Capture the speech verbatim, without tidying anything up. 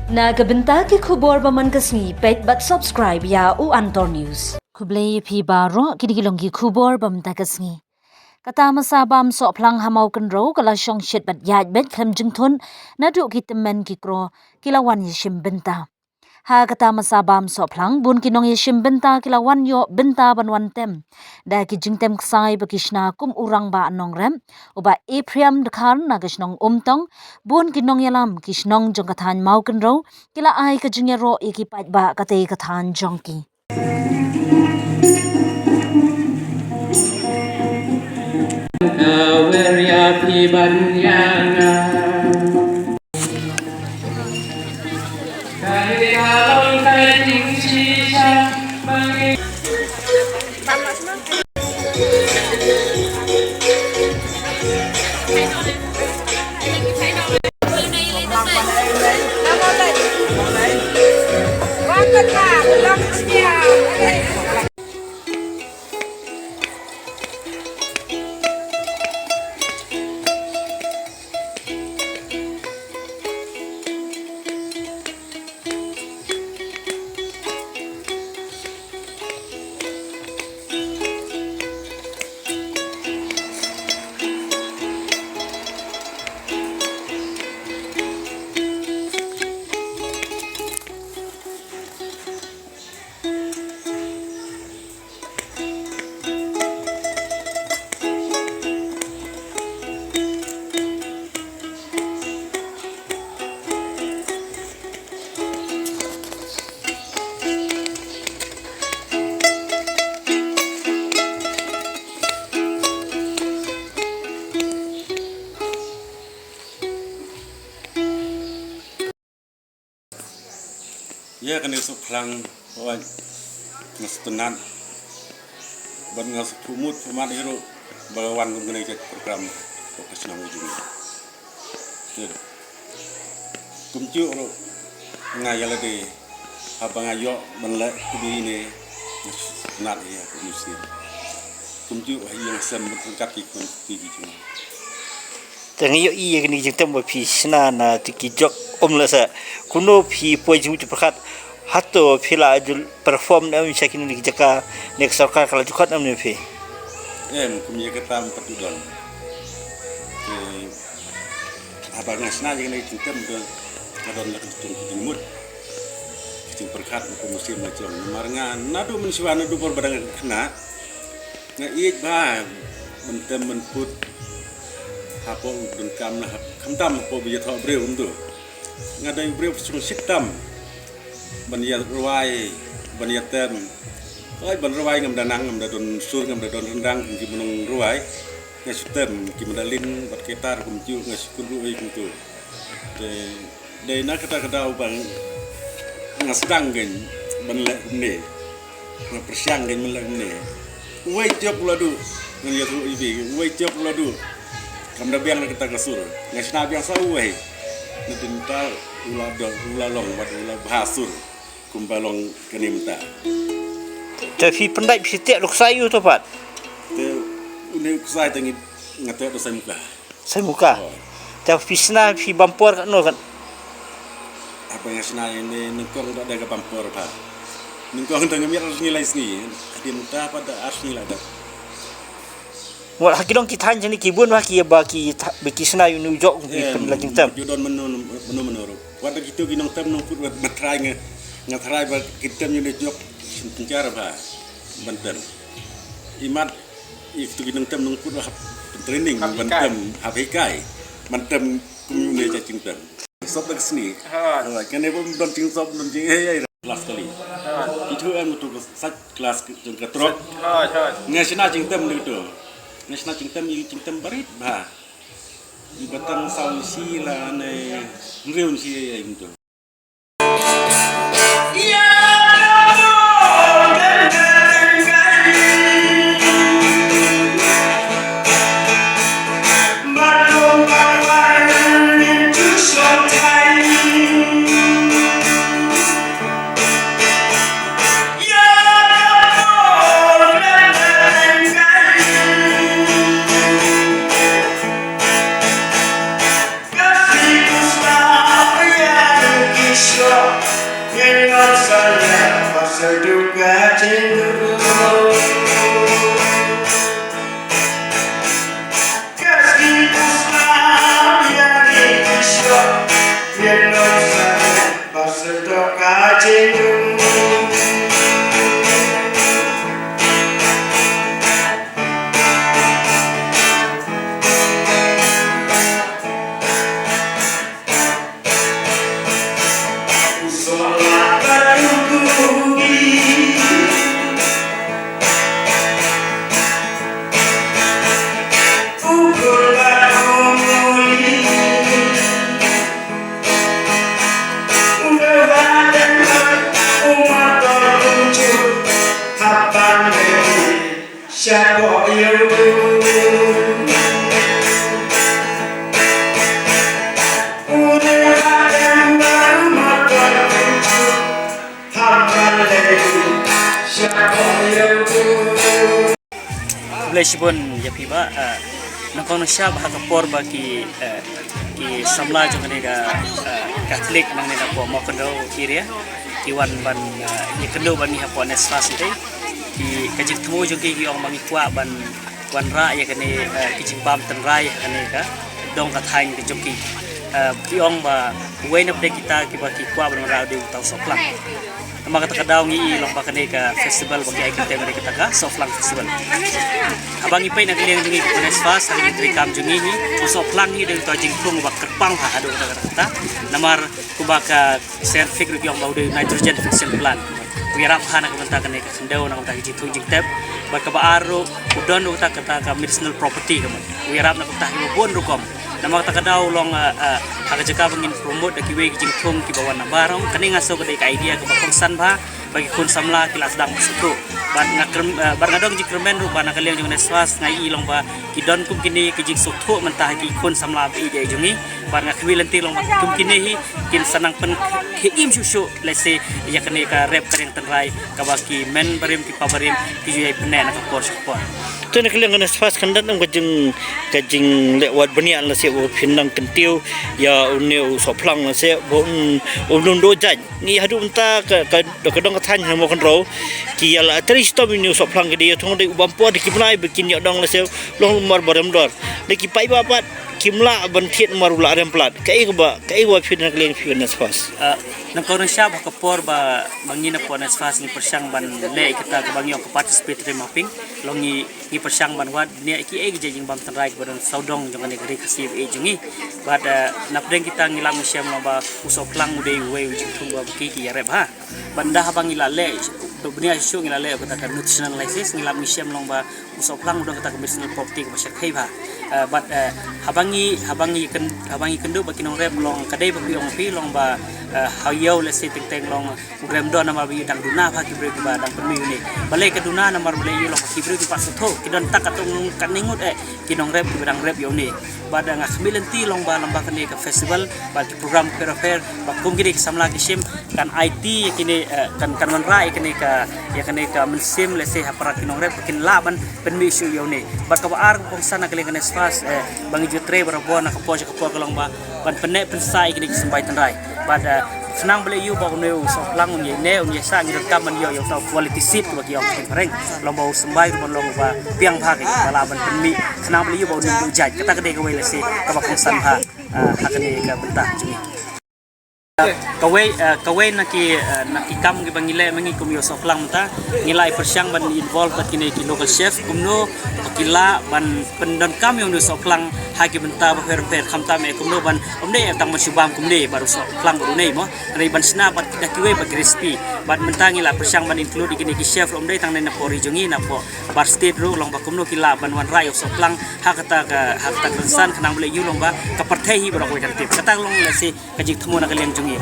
Na ka bynta ki khubor ba man ka sngi, peit bad subscribe ïa u Antor News. Khublei ïa phi baroh, kine ki long ki khubor ba mynta ka sngi. Ka tamasa bam sohphlang ha Mawkynrew ka la shong shit bad ïaid beit khlem jingthun, naduh ki tymmen ki kro ki la wan ïashim bynta. Ha ka tamasa bam sohphlang, bun ki nongïashim bynta ki la wan ïoh bynta ban wan tem da ki jingtem ksai ba ki shna kum u rangbah nongrep, u Bah Ephraim Dkhar na ka shnong Umtong, bun ki nongïalam ki shnong jong ka thaiñ Mawkynrew ki la ai ka jingïaroh ïa ki paidbah katei ka thaiñ jong ki. Ïa kane ka sohphlang, wan, nga sngewtynnat bad nga sngewthuh mut pynban hi ruh ba wan kum kane ka program ka shnong ka jong ngi. Te kumjuh ruh nga ïa lade haba nga ïoh ban leh kane, nga sngewtynnat ïa ka mynsiem. Kumjuh ha ïing ha sem bad ryngkat ki khun ki jong ngi. Te nga ïohi ïa kane ka jingtem ba phi shna na tu ki jok um la sa. Kumno phi poi jingmut jingpyrkhat, hato phi la ju perform ne em sha kine ki jaka ne ka sorkar ka la ju khot ne em ïa phi? Em, kum ïa kata em pat ju don. Te haba nga shna ïa kane ka jingtem te ka don la ka jingmut, ka jingpyrkhat, ka mynsiem la jong. Namar nga naduh mynshuwa, naduh por ba dang khynnah, nga ïeit bha ban tem ban put hapoh u donkam, na hap, khamtam hapoh ba ïathoh briew kumto. Nga dei u briew ba shongshit tam ban ïa rwai, ban ïa tem. Oi, ban rwai ngam da nang, ngam da don sur, ngam da don ryndang kum ki nongrwai. Nga shu tem, kim da lin bad kitar kumjuh, nga shu kynruh ei kumto. Te dei na kata ka daw ba nga sdang kein ban leh kumne. Nga pyrshang kein ban leh kumne. Uwei jop u la duh, ngan ïathuh ïa phi, uwei jop u la duh. Kam da biang na kata ka sur. Nga shna biang sa uwei. Na bynta u la duh, u la long bad u la bha sur. Kumba long kane mynta. Te phi pyndait phi teh da u ksai u to pat? Te une u ksai te ngi, nga teh da u ksai muka. Ksai muka. Oh. Te phi shna phi bam por katno kat? Haba nga shna ïa une nyngkong da dei ka bam por bha. Nyngkong da nga miet ar sngi lai sngi. Hadien mynta pat da ar sngi lai da. Wat ha ki dong ki thaiñ jong ngi ki bun bha ki ba ki tha-, ba ki shna ïa une u jok ki pynlait jingtem. Em, ju don mynno mynno mynno ruh. Wat da kito ki nongtem nongput wat ba trai nga, nga trai ba ki tem ïa une u jok shin pynjar bha ban tem. Imat ïa kito ki nongtem nongput hap training ban tem, hap hikai ban tem kum ïa une u jingtem. Sop da ka sni. Ha. Ha, kane ba don jingsop, don jing, hei, hei. Klas kali. Ha. Itu em tu ka sait klas jong ka trok. Ha, ha. Nga shna jingtem tu. Nga shna jingtem, i jingtem barit bha. I batang saw shi la ne nriun shi ai tu. Khublei shibun ïa phi bah, eh, nyngkong nyngshap ha ka por ba ki, eh, ki samla jong kane ka, eh, Catholic nangne napoh Mawkynrew area ki wan ban, eh, ïakynduh bad ngi hapoh NESFAS te. Ki, ka jingthmu jong ki, ki ong ba ngi kwah ban wanrah ïa kane, eh, ki jingbam tynrai ha kane ka dong ka thaiñ ka jong ki. Eh, ki ong ba uwei na pdeng kita kiba ki kwah ban wanrah u dei uta u sohphlang. Namar kata ka daw ngi i long ba kane ka festival ba ki ai kyrteng ba dei kata ka Sohphlang Festival. Haba ngi peit na ka liang jong ngi ka NESFAS ha ka jingtreikam jong ngi hi, u sohphlang hi dei uta u jingthung ba kyrpang ha haduh kata kata. Namar kumba ka scientific ruh ki ong ba u dei nitrogen fixation plant. U ïarap ha na ka bynta kane ka khyndew, na ka bynta ka jingthung jingtep. Bad kaba ar ruh u don ruh kata kata ka medicinal property ka mut. U ïarap na ka bynta kiba bun rukom. Namar kata ka daw long, eh, eh, ha ka jaka ba ngin promote da kiwei ki jingthung kiba wan na baroh. Kane nga sngew ka dei ka idea kaba kongsan bha ba ki khun samla ki la sdang ban sngewthuh. Bad nga kyrm-, eh, bad nga dang jingkyrmen ruh ba na ka liang jong NESFAS nga i long ba ki don kum kine ki jingsngewthuh mynta ha ki khun samla ba ïeit jong ngi. Bad nga khmih lynti long ba kum kine hi kin sa nang pynkhie im shuh shuh lehse ïa kane ka rep ka riang tynrai kaba ki men barim ki pa barim ki ju ïai pyneh na ka por sha ka por. To na ka liang ka NESFAS kan don ka jing, ka jingleh wad bniah lehse ba phin nang kyntiew ïa une u sohphlang lehse ba un, un ym duh jait. Ngi haduh mynta ka, ka, ka dong ka thaiñ ha Mawkynrew ki ïa la trei shitom ïa une u sohphlang, ki dei ïa thung dei u bam por da ki bnai ba kin ïoh dong lehse long mar ba rem dor. Da ki paidbah pat kim lah ban thied mar u la rem palat. Kaei kaba, kaei kaba phi na ka liang phi ka NESFAS? Ah, nyngkong nyngshap ha ka por ba, ba ngi napoh NESFAS ngi pyrshang ban leh ïa kata kaba ngi ong ka participatory mapping. Long ngi, ngi pyrshang ban wad bniah kiei ki jait jingbam tynrai kiba don sawdong jong kane ka ri Khasi ba ïeit jong ngi. Bad, eh, na pdeng kita ngi lam ngi shem long ba u sohphlang u dei uwei u jingthung ba ki, ki ïarep ha. Bad ynda haba ngi la leh, bniah shuh ngi la leh kata ka nutritional analysis, ngi lam ngi shem long ba u sohphlang u don kata ka medicinal property kaba shyrkhei bha. Eh, bad, eh, haba ngi, haba ngi kyn-, haba ngi kynduh ba ki nongrep long ka dei ba phi ong phi long ba, eh, ha ïew lehse teng teng long u rem dor namar ba ïoh dang duna bha ki briew kiba dang pynmih ïa une. Balei ka duna namar balei ïoh long ki briew kiba sngewthuh ki don tak katto katne ngut eh ki nongrep kiba dang rep ïa une. Bad nga khmih lynti long ba lem bad kane ka festival bad ki program pher pher ba kum kine ki samla ki shim kan aiti ïa kine, eh, kan, kan wanrah ïa kane ka, ïa kane ka mynsiem lehse ha para ki nongrep ba kin lah ban pynmih shuh ïa une. Bad kaba ar kongsan na ka liang ka NESFAS, eh, ba ngi ju trei barabor na ka por sha ka por ka long ba ban pynneh pynsah ïa kine ki symbai tynrai. Bad, eh, khnang ba leh ïa u ba une u sohphlang un ïaineh un ïaisah ngi donkam ban ïoh ïa uta u quality seed kaba ki ong ha ka ktien phareng. Long ba u symbai ruh ban long uba biang bha, ki ba lah ban pynmih. Khnang ba leh ïa u ba un ym duh jait. Kata ka dei kawei lehse kaba kongsan bha, eh, ha kane ka bynta jong ngi. Kawei, eh, kawei na ki, eh, na ki kam kiba ngi leh ma ngi kum ïa u sohphlang mynta, ngi la ïa pyrshang ban involve bad kine ki local chef kumno ba ki lah ban pyndonkam ïa une u sohphlang ha ki bynta bapher bapher, khamtam eh kumno ban, ym dei eh tang ban shu bam kumne bad u sohphlang bad une mo, hynrei ban shna bad da kiwei bad ki recipe. Bad mynta ngi la pyrshang ban include ïa kine ki chef ruh ym dei tang na pdeng ri jong ngi, napoh bar state ruh long ba kumno ki lah ban wanrah ïa u sohphlang ha kata ka, ha kata ka rynsan, khnang ba leh ïa u long ba ka pyrthei hi baroh kawei kan tip. Kata long lehse ka jingthmu na ka liang jong ngi.